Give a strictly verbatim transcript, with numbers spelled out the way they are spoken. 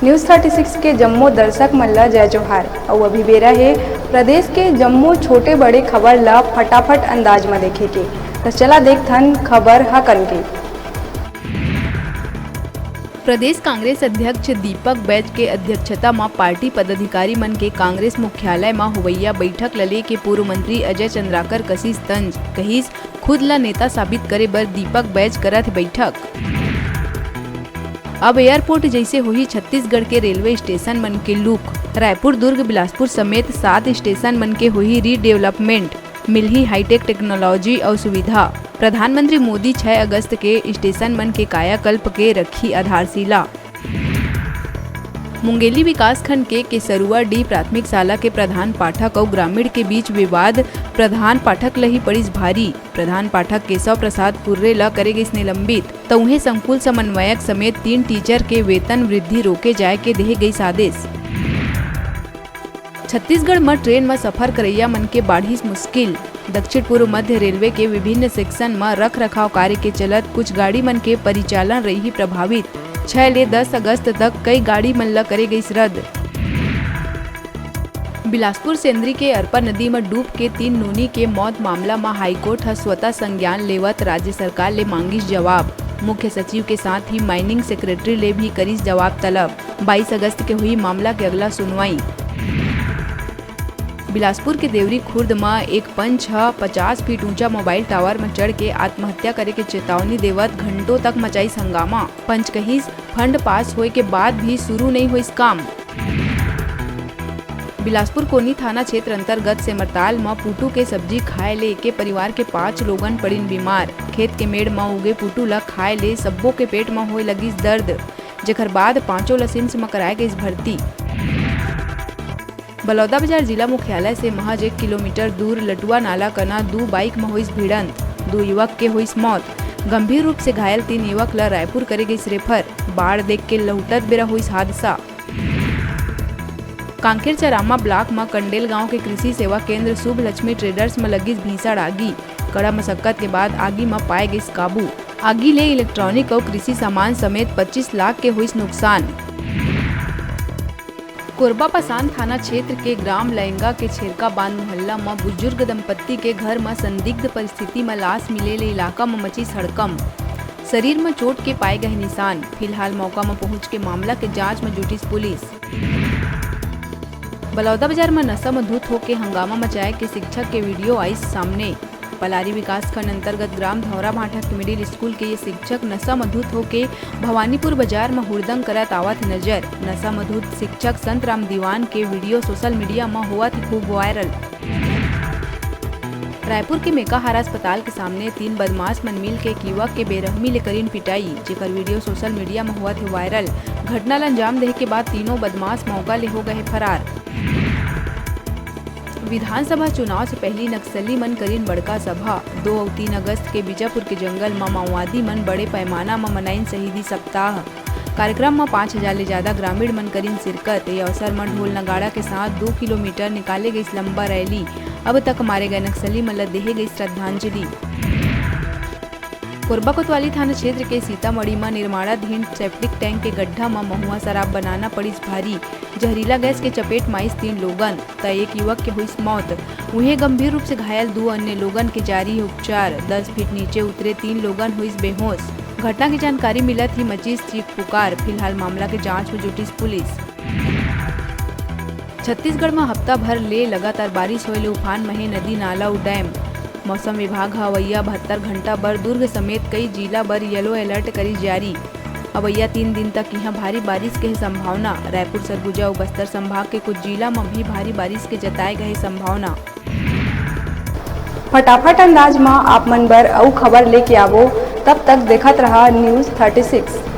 News thirty six के जम्मो दर्शक मन ल जय जोहार। अउ अभी बेरा हे प्रदेश के जम्मो छोटे बड़े खबर ल फटाफट अंदाज म देखे के। त चला देखथन खबर हकन के। प्रदेश कांग्रेस अध्यक्ष दीपक बैज के अध्यक्षता म पार्टी पदाधिकारी मन के कांग्रेस मुख्यालय म होवइया बैठक ल लेके पूर्व मंत्री अजय चंद्राकर कसिस तंज, कहिस, खुद ल नेता साबित करे बर दीपक बैज करत हे बैठक। अब एयरपोर्ट जइसे होही छत्तीसगढ़ के रेलवे स्टेशन मन के लुक। रायपुर, दुर्ग, बिलासपुर समेत सात स्टेशन मन के होही रीडेवलपमेंट, मिलही हाईटेक टेक्नोलॉजी अउ सुविधा। प्रधानमंत्री मोदी छै अगस्त के स्टेशन मन के कायाकल्प के रखही आधारशिला। मुंगेली विकासखंड के केसरुआ डी प्राथमिक शाला के प्रधान पाठक अउ ग्रामीण के बीच विवाद, प्रधान पाठक ल ही पड़िस भारी। प्रधान पाठक केशव प्रसाद कुर्रे ल करे गइस निलंबित, त उहें संकुल समन्वयक समेत तीन टीचर के वेतन वृद्धि रोके जाय के देहे गइस आदेश। छत्तीसगढ़ म ट्रेन म सफर करइया मन के बाढ़िस मुश्किल। दक्षिण पूर्व मध्य रेलवे के विभिन्न सेक्शन म रख रखाव कार्य के चलत कुछ गाड़ी मन के परिचालन रइही प्रभावित। छह ले दस अगस्त तक कई गाड़ी मन ल करे गइस रद्द। बिलासपुर सेंदरी के अरपा नदी म डूब के तीन नोनी के मौत मामला म हाईकोर्ट ह स्वतः संज्ञान लेवत राज्य सरकार ले मांगिस जवाब। मुख्य सचिव के साथ ही माइनिंग सेक्रेटरी ले भी करिस जवाब तलब। बाईस अगस्त के हुई मामला के अगला सुनवाई। बिलासपुर के देवरी खुर्द म एक पंच ह पचास फीट ऊंचा मोबाइल टावर म चढ़ के आत्महत्या करे के चेतावनी देवत घंटों तक मचाइस हंगामा। पंच कहिस, फंड पास होए के बाद भी शुरू नइ होइस काम। बिलासपुर कोनी थाना क्षेत्र अंतर्गत सेमरताल म पुटू के सब्जी खाए ले एके परिवार के पांच लोगन पड़िन बीमार। खेत के मेड़ म उगे पुटू ल खाए ले सब्बो के पेट म होए लगिस दर्द, जेखर बाद पांचों ल सिम्स म कराए गइस भर्ती। बलौदाबाजार जिला मुख्यालय से महज एक किलोमीटर दूर लटुआ नाला कना दू बाइक म होइस भिड़ंत, दू युवक के होइस मौत। गंभीर रूप से घायल तीन युवक ल रायपुर करे गइस रेफर। बाढ़ देख के लहुटत बेरा होइस हादसा। कांकेर चरामा ब्लॉक म कंडेल गांव के कृषि सेवा केंद्र शुभ लक्ष्मी ट्रेडर्स म लगिस भीषण आगी। कड़ा मशक्कत के बाद आगी म पाए गइस काबू। आगी ले इलेक्ट्रॉनिक अउ कृषि सामान समेत पच्चीस लाख के होइस नुकसान। कोरबा पसान थाना क्षेत्र के ग्राम लैंगा के छेरका बांध मोहल्ला म बुजुर्ग दंपत्ति के घर म संदिग्ध परिस्थिति म लाश मिले ले इलाका म मचिस हड़कंप। शरीर म चोट के पाए गए निशान। फिलहाल मौका म पहुंच के मामला के जांच म जुटिस पुलिस। बलौदाबाजार म नशा म धुत होके हंगामा मचाए के शिक्षक के वीडियो आइस सामने। पलारी विकासखंड अंतर्गत ग्राम धौरा भाटा के मिडिल स्कूल के ये शिक्षक नशा म धुत होके भवानीपुर बाजार म हुड़दंग करत आवत हे नजर। नशा म धुत शिक्षक संतराम दीवान के वीडियो सोशल मीडिया म होवत हे खूब वायरल। रायपुर के मेकाहारा अस्पताल के सामने तीन बदमाश मन मिल के एक युवक के बेरहमी ले करीन पिटाई, जेकर वीडियो सोशल मीडिया म होवत हे वायरल। घटना ल अंजाम देहे के बाद तीनों बदमाश मौका ले हो गए हे फरार। विधानसभा चुनाव से पहली नक्सली मन करीन बड़का सभा। दो अउ तीन अगस्त के बीजापुर के जंगल म माओवादी मन बड़े पैमाना म मनाइन शहीदी सप्ताह। कार्यक्रम म पाँच हजार ले जादा ग्रामीण मन करीन शिरकत। ये अवसर म ढोल नगाड़ा के साथ दो किलोमीटर निकाले गइस लंबा रैली। अब तक मारे गए नक्सली मन ल देहे गइस श्रद्धांजलि। कोरबा कोतवाली थाना क्षेत्र के सीतामढ़ी म निर्माणाधीन सेप्टिक टैंक के गड्ढा म महुआ शराब बनाना पड़िस भारी। जहरीला गैस के चपेट म आइस तीन लोगन, त एक युवक के होइस मौत। उहें, गंभीर रूप से घायल दू अन्य लोगन के जारी हे उपचार। दस फीट नीचे उतरे तीन लोगन होइस बेहोश। घटना के जानकारी मिलत ही मचिस चीख पुकार। फिलहाल मामला के जांच म जुटिस पुलिस। छत्तीसगढ़ म हफ्ता भर ले लगातार बारिश होए ले उफान म हे नदी, नाला अउ डैम। मौसम विभाग ह अवइया बहत्तर घंटा बर दुर्ग समेत कई जिला बर येलो अलर्ट करिस जारी। अवइया तीन दिन तक इहां भारी बारिश के हे संभावना। रायपुर, सरगुजा अउ बस्तर संभाग के कुछ जिला म भी भारी बारिश के जताए गए हे संभावना। फटाफट अंदाज म आप मन बर अउ खबर लेके आवो, तब तक देखत रहा News thirty six।